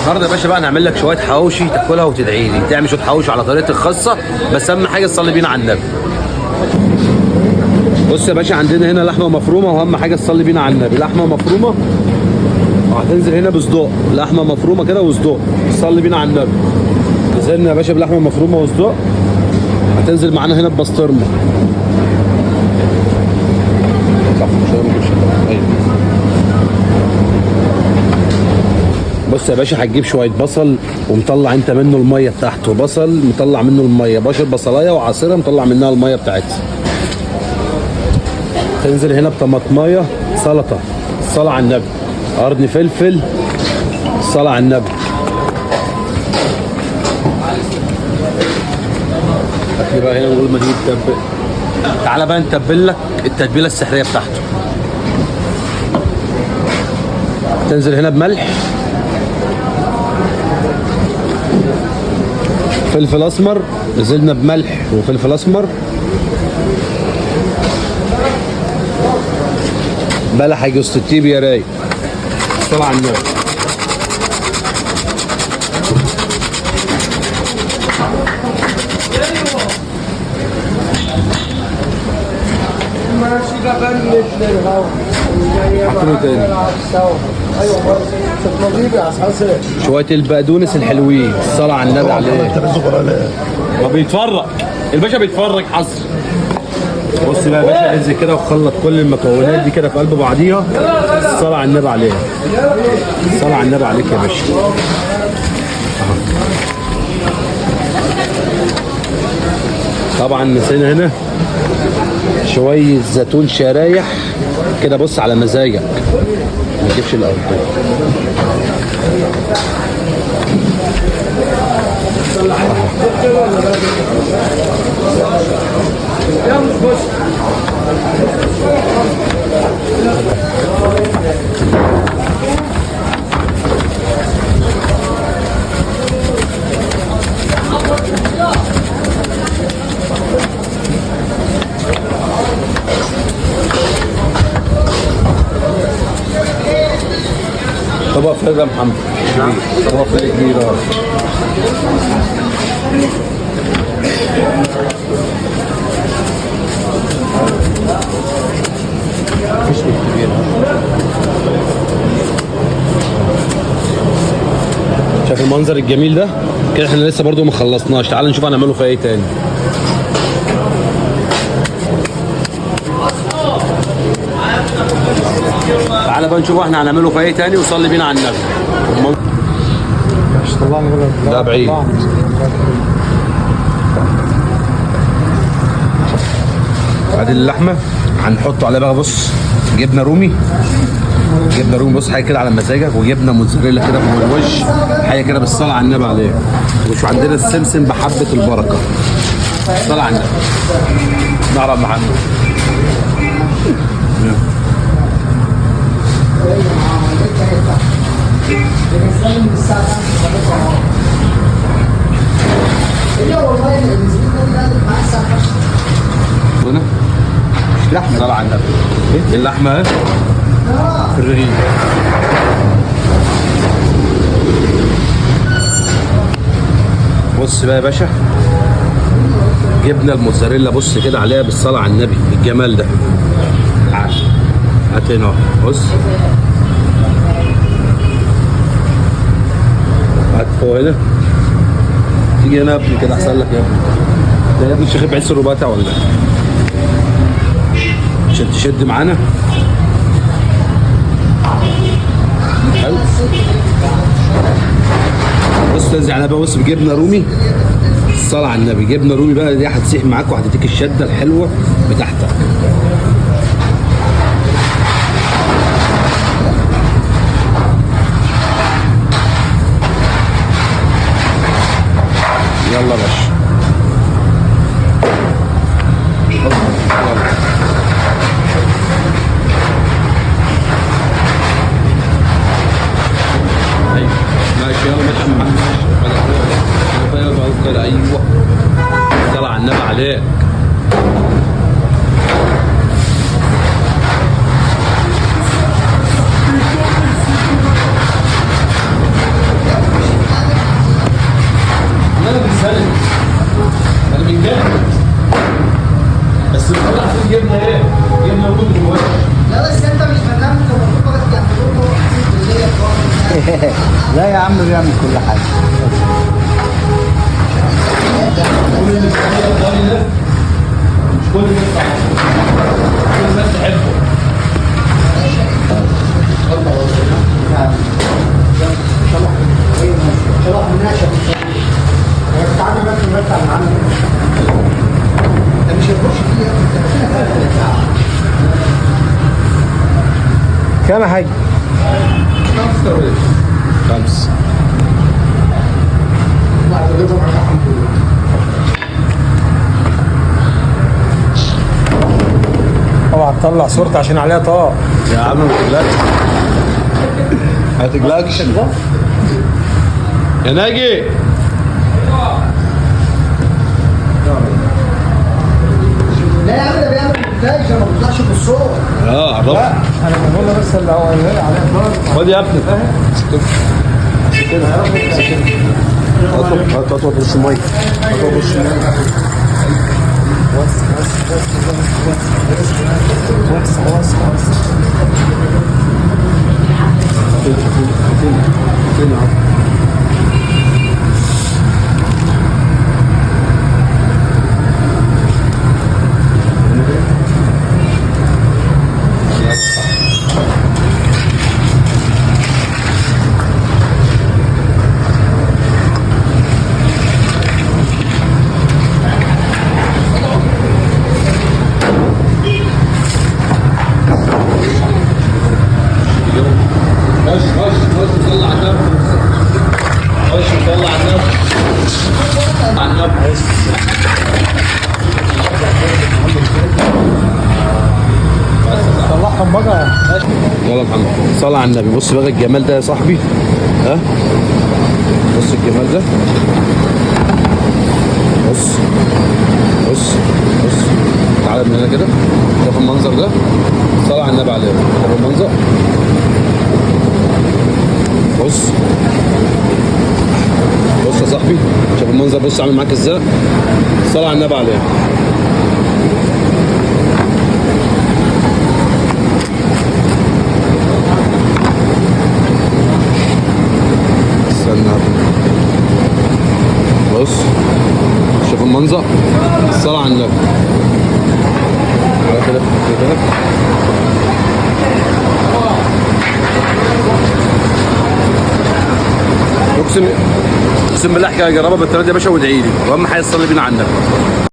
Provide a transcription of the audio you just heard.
النهارده يا باشا بقى نعمل لك شوية حواوشي تاكلها وتدعي لي. تعمل شوية حواوشي على طريقتي الخاصة، بس اهم حاجة تصلي بينا على النبي. بص يا باشا، عندنا هنا لحمه مفرومه، واهم حاجة تصلي بينا على النبي. لحمه مفرومه وهتنزل هنا بصدق، لحمه مفرومه كده وصدق، صلي بينا على النبي. نزلنا يا باشا بلحمه مفرومه وصدق، هتنزل معانا هنا ببسطرمه. صح، مش ايوه. بص يا باشا، هتجيب شوية بصل ومطلع انت منه المية بتاعته، بصل مطلع منه المية، بشر بصلايه وعصيرها مطلع منها المية بتاعتها. تنزل هنا بطماطمايه سلطة، الصلاة على النبي، قرن فلفل، الصلاة على النبي. اكل بقى هنا نقول ما تيجي تتبل. تعالى بقى نتبل لك التتبيله السحريه بتاعته. تنزل هنا بملح، فلفل اسمر، نزلنا بملح وفلفل اسمر، بلح جوز الطيب يا رايق، الصلاة على النبي. حطيله تاني شوية البقدونس الحلوين، الصلاة على النبي عليه. ما بيتفرج الباشا، بيتفرج حصر. بص بقى يا باشا، انزل كده وخلط كل المكونات دي كده في قلب بعضيها، الصلاة على النبي عليها، الصلاة على النبي عليك يا باشا. طبعا نسينا هنا شوية زيتون شرايح كده، بص على مزاجك، ما تجيبش الأول. طبق فراخ يا محمد، طبق فراخ كبير. مفيش كبير. شايف المنظر الجميل ده؟ كده احنا لسه برضو ما خلصناش، تعال نشوف هنعمله في ايه تاني. تعالى بقى نشوف احنا هنعمله في ايه تاني، وصلي بينا على النبي. ده بعيد. بعد اللحمة هنحطه على بقى، بص جبنه رومي، جبنه رومي، بص حاجة كده على مزاجك، وجبنه موتزاريلا كده فوق الوش، حاجة كده بالصلاة على النبي عليها. وشو عندنا السمسم بحبه البركة، الصلاة على النبي. نعرف محمد. هنا لحمه، صلاة على النبي. اللحمة اهي في الرغيف. بص بقى يا باشا، جبنه الموتزاريلا، بص كده عليها بالصلاة على النبي، الجمال ده. هات هنا بص، هات فوق هنا، تيجي هنا يا ابني كده احسن لك يا ابني. ده يا ابني الشيخ بعيد الرباطه ولا عشان تشد معانا. حلو. بص تنزل على بقى، بص بجبنه رومي، الصلاة على النبي. جبنه رومي بقى دي هتسيح معاك وهتديك الشدة الحلوة بتاعتك. يلا يا باشا، يلا. ايوه ماشي، يلا ماشي يا محمد. ايوه الصلاة على النبي عليك. لا يا عم بيعمل كل حاجة. مش كل الناس كل الناس تحبه. كام يا حاج؟ 5. اوعى تطلع صورتي عشان عليها طاق. يا عم ما تقلقش، ما تقلقش يا ناجي. لا يا عم ده بيعمل مونتاج، ما بيطلعش بالصور. اه عرفت. انا بقول بس اللي هو عليها طاق. خد يا ابني كده اطلب اطلب بص المية، اطلب بص المية. خش خش خش صلي على النبي، خش صلي على النبي، على النبي. طلعهم بقى. يلا يا محمد صلي على النبي. بص بقى الجمال ده يا صاحبي، ها بص الجمال ده، بص بص بص، تعالى من هنا كده، شوف المنظر ده، صلي على النبي عليه. شوف المنظر، بص بص يا صاحبي، شوف المنظر، بص عامل معاك ازاي، صلي على النبي عليه. استنى بص، شوف المنظر، الصلاة على النبي. تعالى كده كده. اقسم بالله حكاية جربها بالطريقة دي يا باشا وادعي لي، واهم حاجة تصلي بينا على النبي.